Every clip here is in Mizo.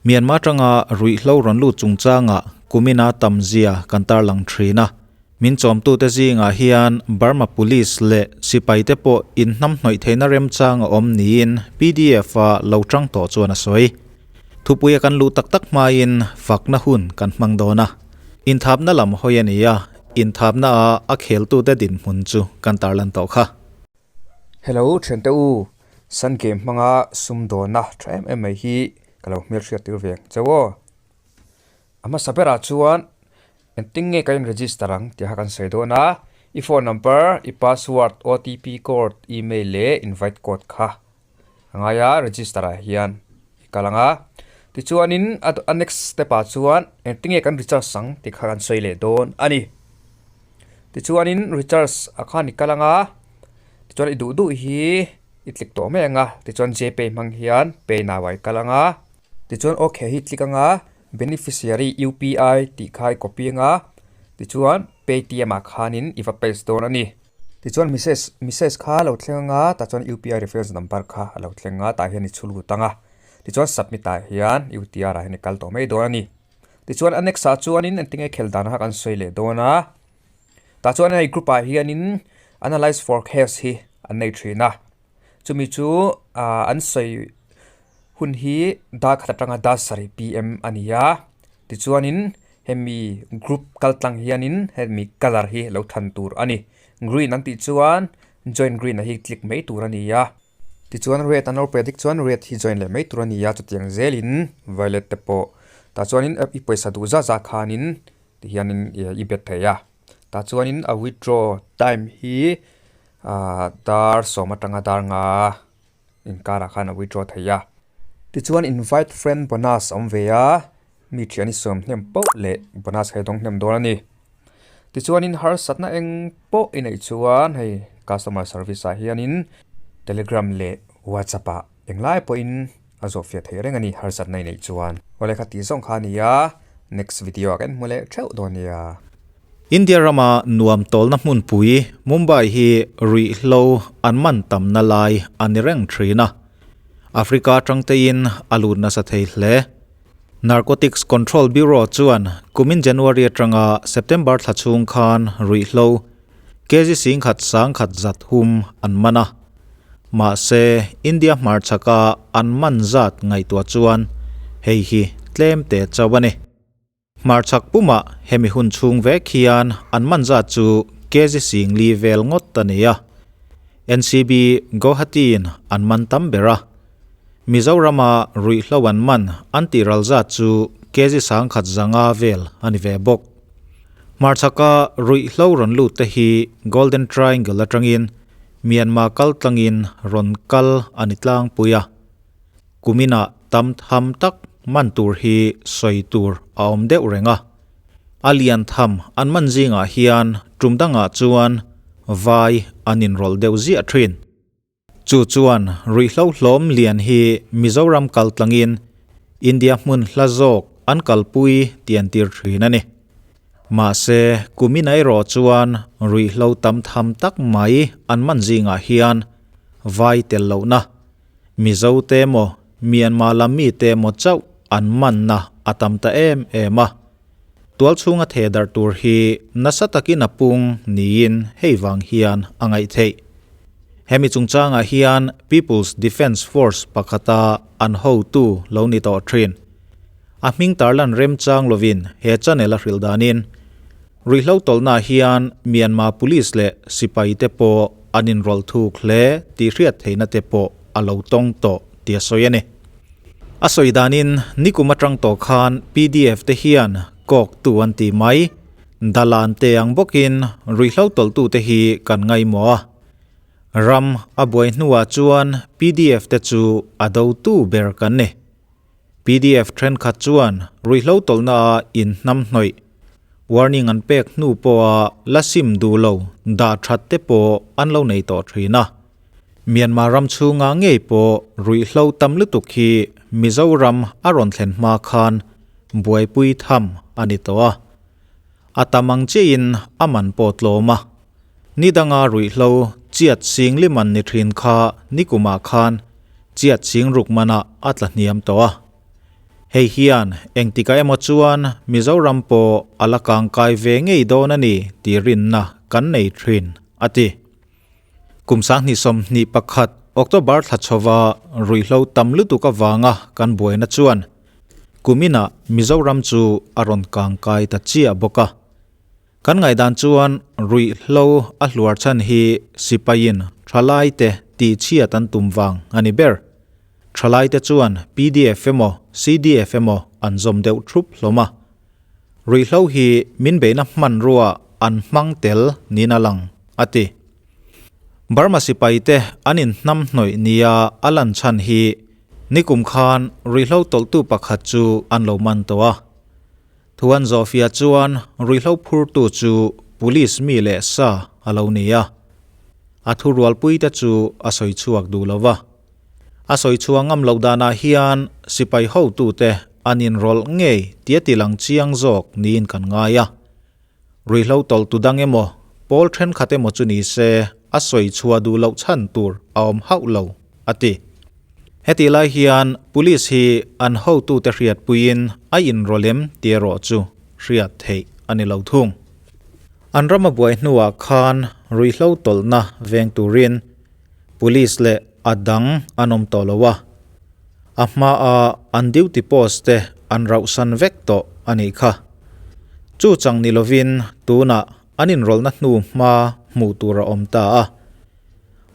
Myanmar atanga ruihhlo rawn lut chungchangah kumina tam zia kan tarlang thin a. Min chawmtute zingah hian Burma Police leh sipaite pawh inhnamhnawih theihna remchang a awm niin PDF-a lo tang tawh chuan a sawi. Thupuia kan luh tak tak hmain fakna hun kan hmang dawn a. Inthapna lam hawi a ni a, inthapna a a kheltute dinhmun chu kan tarlan tawh kha. Hello thiante u, Sun game hmanga sumdawnna tha em em mai hi ka lo hmelhriat tir ve ang chauh aw. A hmasa berah chuan engtin nge ka in register ang tih kha kan sawi dawn a, i phone number, i password, OTP code, email leh invite code kha a ngai a register ah hian i kal ang a. Tichuanin a next step ah chuan engtin nge kan recharge ang tih kha kan sawi leh dawn a ni. Tichuanin recharge ah khan i kal ang a. Tichuan i duh duh hi i click tawh mai ang a, tichuan jpay hmang hian pay now ah i kal ang a. Tichuan ok hi click ang a, beneficiary UPI tih kha i copy ang a, tichuan paytm ah khanin i va paste dawn a ni. Tichuan message message kha a lo thleng ang a, tah chuan UPI reference number kha a lo thleng ang a, tah hian i chhu lut ang a, tichuan submit ah hian UTR ah hian i kal tawh mai dawn a ni. Tichuan a next ah chuanin engtinge khel dan kha kan sawi leh dawn a. Tah chuan hei group ah hianin analyse forecast hi an nei thin a, chumi chu ah an sawi hun hi dar khat atanga dar sarih pm a ni a, tichuanin hemi group kal tlang hianin hemi colour hi lo than tur a ni, green an tih chuan join green a hi click mai tur a ni a, tichuan red an lo predict chuan red hi join leh mai tur a ni a, chutiang zelin violet te pawh tah chuanin i pawisa duh zat zat khanin. Ti hianin i bet thei a, tah chuanin a withdraw time hi ahh dar sawm atanga dar nga inkarah khan a withdraw thei a. Tichuan invite friend bonus a awm ve a, mi thian i sawm hnem poh leh bonus kha i dawng hnem dawn a ni. Tichuanin harsatna eng pawh i neih chuan hei customer service ah hianin telegram leh whatsapp ah englai pawhin a zawh fiah theih reng a ni harsatna i neih chuan. Awle kha tih zawng kha a ni a, next video ah kan hmu leh theuh dawn nia. India rama nuam tawlna hmunpui Mumbai hi ruihhlo an man tamna lai a ni reng thin a, Africa atang tein a lut nasa thei hle. Narcotics Control Bureau chuan kumin January atanga September thla chhung khan ruihhlo kg singkhat sangkhat zat hum an man a. Mahse, India hmarchhaka an man zat ngaihtuah chuan hei hi tlem te chauh a ni. Hmarchhak pumah hemi hun chhung vek hian an man zat chu kg singli vel ngawt a ni a. NCB Guwahati-in an man tam ber a. Mizorama ruihhlo an man an tih ral zat chu kg sangkhat zanga vel a ni ve bawk. Hmarchhaka ruihhlo rawn lut te hi Golden Triangle atangin Myanmar kal tlangin rawn kal a ni tlangpui a, kuminah tam tham tak man tur hi sawi tur a awm deuh reng a. A lian tham an man zingah hian tum dangah chuan vai an inrawlh deuh ziah thin. Chu chuan ruihhlo hlawm lian hi Mizoram kal tlangin India hmun hla zawk an kalpui tih an tir thin a ni. Mahse, kumin erawh chuan ruihhlo tam tham tak mai an man zingah hian vai tel lohna, Mizo te emaw, Myanmar lam mi te emaw chauh an manna a tam ta em em a. Tualchhunga theh darh tur hi nasa takin a pung niin hei vang hian a ngaih theih. Hemi chungchangah hian People's Defence Force pakhata an hotu lo ni tawh thin. A hming tarlan remchang lovin he channel a hrilh danin ruihhlo tawlhnaah hian Myanmar Police leh sipai te pawh an inrawlh thuk hle tih hriat theihna te pawh a lo tawng tawh tih a sawi a ni. A sawi danin nikum atang tawh khan PDF te hian kawk tu an ti mai, dalan te ang bawkin ruihhlo tawlhtu te hi kan ngaimawh a. Ram a buai hnuah chuan PDF te chu a dotu ber kan ni. Pdf thenkhat chuan ruihhlo tawlhna a inhnam hnawih, warning an pek hnu pawha la sim duh lo dah that te pawh an lo nei tawh thin a. Myanmar ram chhunga ngei pawh ruihhlo tam lutuk hi Mizoram a rawn thlen hma khan buaipui tham a ni tawh a. A tam ang chiahin a man pawh tlawm a. Ni danga ruihhlo chiat sing li man ni thin kha nikumah khan chiat sing ruk manah a tla hniam tawh a. Hei hian engtikah emaw chuan Mizoram pawh a la kangkai ve ngei dawn a ni tih rinna kan nei thin, a ti. Kum 2021 October thla chhova ruihhlo tam lutuk avanga kan buaina chuan kuminah Mizoram chu a rawn kangkai ta chiah bawk a. Kan ngaihdan chuan ruihhlo a hluar chhan hi sipaiin thalaite tihchhiat an tum vang a ni ber. Thalaite chuan pdf emaw CDF emaw an zawm deuh thup hlawm a. Ruihhlo hi min beihna hmanrua an hmang tel niin a lang, a ti. Burma sipaite an inhnamhnawih nia a lan chhan hi nikum khan ruihhlo tawlhtu pakhat chu an lo man tawh a. Thuan Zawhfia chuan ruihhlo phurtu chu police mi leh sa a lo ni a. A thurualpuite chu a sawi chhuak duh lo va. A sawi chhuah ngam loh danah hian sipai hotute an inrawlh ngei tia tilang chiang zawk niin kan ngai a. Ruihhlo tawlhtu dang emaw, pawl thenkhat emaw chu ni se a sawi chhuah duh loh chhan tur a awm hauh lo, a ti. Hetih lai hian police hi an hotute hriatpuiin a inrawlh em tih erawh chu hriat theih a ni lo thung. An ram a buai hnuah khan ruihhlo tawlhna veng turin Police leh a dang an awm tawh lo a, a hmaa an duty post te an rauhsan vek tawh a nih kha. Chu chang ni lovin tunah an inrawlhna hnu hma hmuh tur a awm ta a.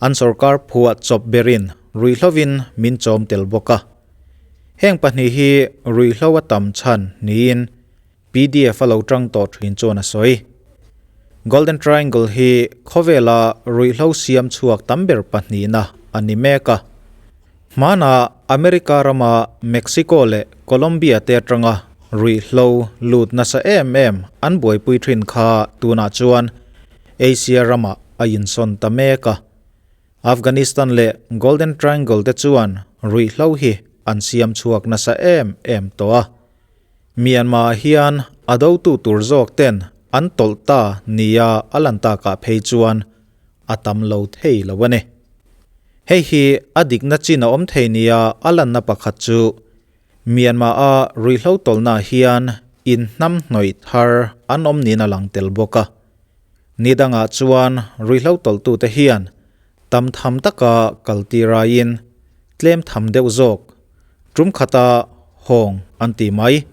An sorkar phuah chawp berin ruihhlovin min chawm tel bawk a. Heng pahnih hi ruihhlo a tam chhan niin Pdf a lo tang tawh thin chuan a sawi. Golden Triangle hi khawvela ruihhlo siam chhuak tam ber pahnihna a ni mek a. Hmanah America rama Mexico leh Colombia te atanga ruihhlo lut nasa em em an buaipui thin kha tunah chuan Asia ramah a insawn ta mek a. Afghanistan leh Golden Triangle te chuan ruihhlo hi an siam chhuak nasa em em tawh a. Myanmar ah hian a dotu tur zawk ten an tawlh ta nia a lan takah phei chuan a tam lo thei lo a ni. Hei hi a dikna chin a awm thei nia a lanna pakhat chu Myanmar a ruihhlo tawlhna hian inhnam hnawih thar an awm niin a lang tel bawk a. Ni dangah chuan ruihhlo tawlhtute hian tam tham taka kaltir aiin tlem tham deuh zawk Tum khata hawng an ti mai.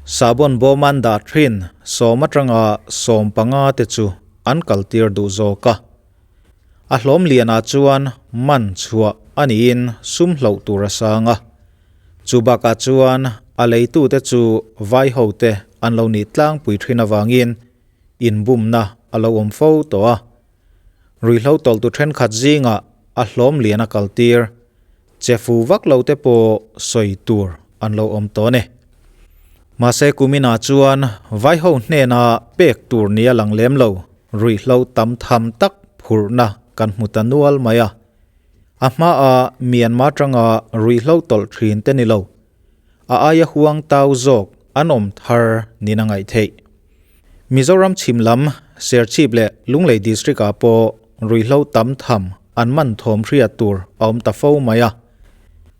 Sahbawn bawm an dah thin sawm atanga 15 te chu an kaltir duh zawk a. A hlawm lianah chuan man chhuah a niin sum hloh tur a sang a. Chu bakah chuan a leitute chu vai hote an lo nih tlangpui thin avangin inbumna a lo awm fo tawh a. Ruihhlo tawlhtu thenkhat zingah a hlawm lian a kaltir. Che fu vak lo te pawh sawi tur an lo awm tawh a ni. Mahse kuminah chuan vaiho hnena pek tur ni a lang lem lo, ruihhlo tam tham tak phurhna kan hmu ta nual mai a. A hmaa Myanmar tanga ruihhlo tawlh thin te ni lo, a aia huang tau zawk an awm thar niin a ngaih theih. Mizoram chhim lam Serchhip leh Lunglei District ah pawh ruihhlo tam tham an man thawm hriat tur a awm ta fo mai a.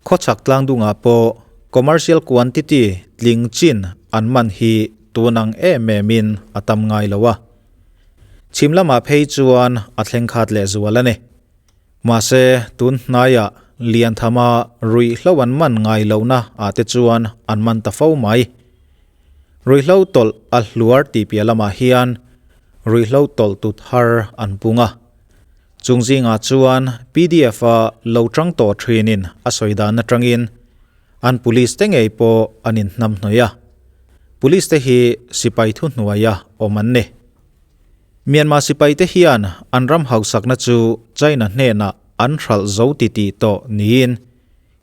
Khawchhak tlangdungah pawh commercial quantity tling chin an man hi tun ang em em in a tam ngai lo a. Chhim lamah phei chuan a thleng khat leh zual a ni. Mahse tun hnaiah Lianthama ruihhlo an man ngai lohna ah te chuan an man ta fo mai. Ruihhlo tawlh a hluar tih piah lamah hian ruihhlo tawlh tut har an pung a. Chung zingah chuan pdf a lo tang tawh thinin a sawi dan atangin an police te ngei pawh an inhnam hnawih a. Police te hi sipai thuhnuaia awm an ni. Myanmar sipai te hian an ram hausakna chu China hnenah an hralh zo titih tawh niin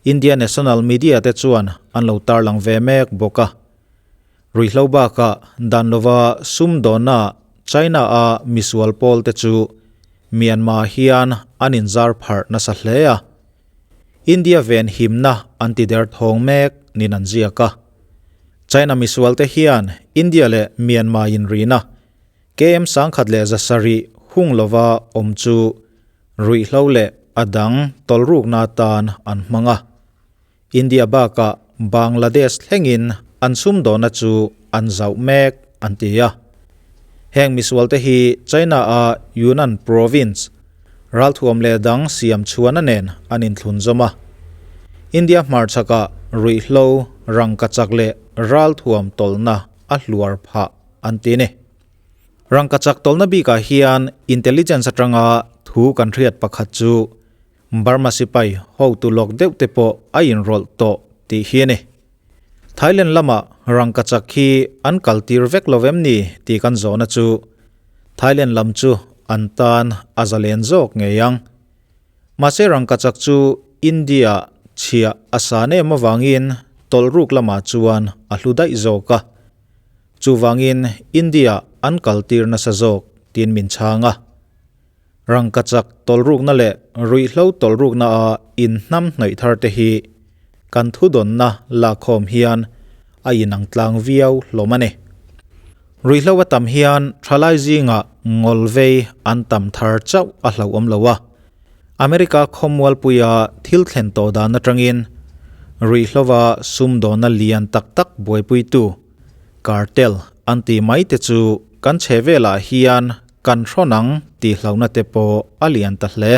India national media te chuan an lo tarlang ve mek bawk a. Ruihhlo bakah dan lova sumdawnna China a misual pawl te chu Myanmar hian an inzar pharh nasa hle a. India ven himna an ti der thawng mek niin an ziak a. China misual te hian India leh Myanmar inrina KM 1700 hung lova awm chu Ruihhlo leh a dang tawlhrukna atan an hmang a. India bakah Bangladesh thlengin an sumdawnna chu an zauh mek an ti a. Heng misualte hi China-a Yunnan Province ralthuam leh dang siam chhuana nen an inthlunzawm a. India hmarchhakah ruihhlo, rangkachak leh ralthuam tawlhna a hluar phah an ti a ni. Rangkachak tawlhna bikah hian intelligence atanga thu kan hriat pakhat chu Burma sipai hotu lawk deuh te pawh a inrawlh tawh tih hi a ni. Thailand lamah rangkachak hi an kaltir vek lo em ni tih kan zawhna chu Thailand lam chu an tan a zalen zawk ngei ang. Mahse rangkachak chu India chhiah a san em avangin tawlhruk lamah chuan a hlu daih zawk a. Chuvangin India an kaltir nasa zawk tiin min chhang a. Rangkachak tawlhrukna leh ruihhlo tawlhrukna a inhnam hnawih thar te hi kan thudawnna lakkhawm hian a inang tlang viau hlawm a ni. Ruihhlo a tam hian thalai zingah ngawlvei an tam thar chauh a hlauhawm lo a. America khawmualpuia thil thlen tawh dan atangin ruihhlova sumdawnna lian tak tak buaipuitu Cartel an tih mai te chu kan chhe velah hian kan hrawn ang tih hlauhna te pawh a lian ta hle.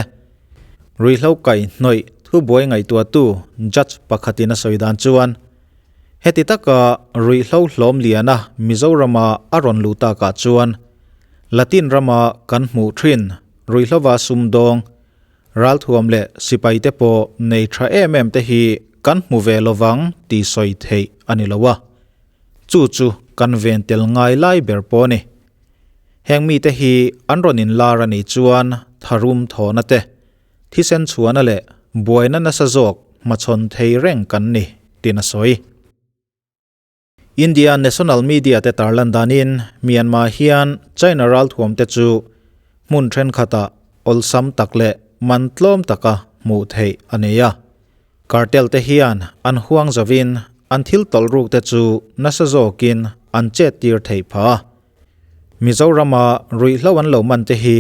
Ruihhlo kaihhnawih thubuai ngaihtuahtu judge pakhatin a sawi dan chuan heti taka ruihhlo hlawm liana Mizorama a rawn luh takah chuan Latin rama kan hmuh thin ruihhlova sumdawng Ralthuam leh sipai te pawh nei tha em em te hi kan hmu ve lovang tih sawi theih a ni lo a, chu chu kan ven tel ngai lai ber pawh a ni. Heng mite hi an rawn inlar a nih chuan tharum thawhna te, thisen chhuahna leh buaina nasa zawk hmachhawn thei reng kan ni tiin a sawi. India national media te tarlan danin Myanmar hian China ralthuam te chu hmun thenkhatah awlsam tak leh man tlawm taka hmuh theih a nei a. Cartel te hian an huang zavin an thil tawlh ruk te chu nasa zawkin an chet tir theih phah a. Mizorama ruihhlo an lo man te hi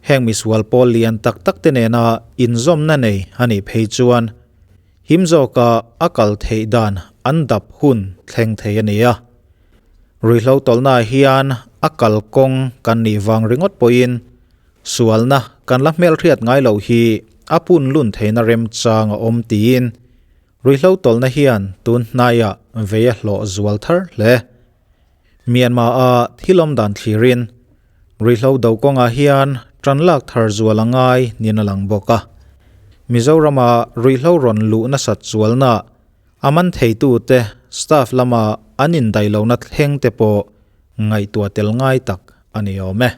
heng misual pawl lian tak tak te nena inzawmna nei a nih phei chuan Him zawka a kal theih dan an dap hun thleng thei a ni a. Ruihhlo tawlhnaah hian a kal kawng kan nih vang ringawt pawhin sualna kan la hmelhriat ngai loh hi a pun lun theihna remchang a awm tiin ruihhlo tawlhna hian tun hnaiah vei a hlawh zual thar hle. Myanmar-a thil awm dan thlirin ruihhlo do kawngah hian tan lak thar zual a ngai niin a lang bawk a. Mizorama ruihhlo rawn luh nasat zualna a man theitute staff lama an indaih lohna thleng te pawh ngaihtuah tel ngai tak a ni awm e.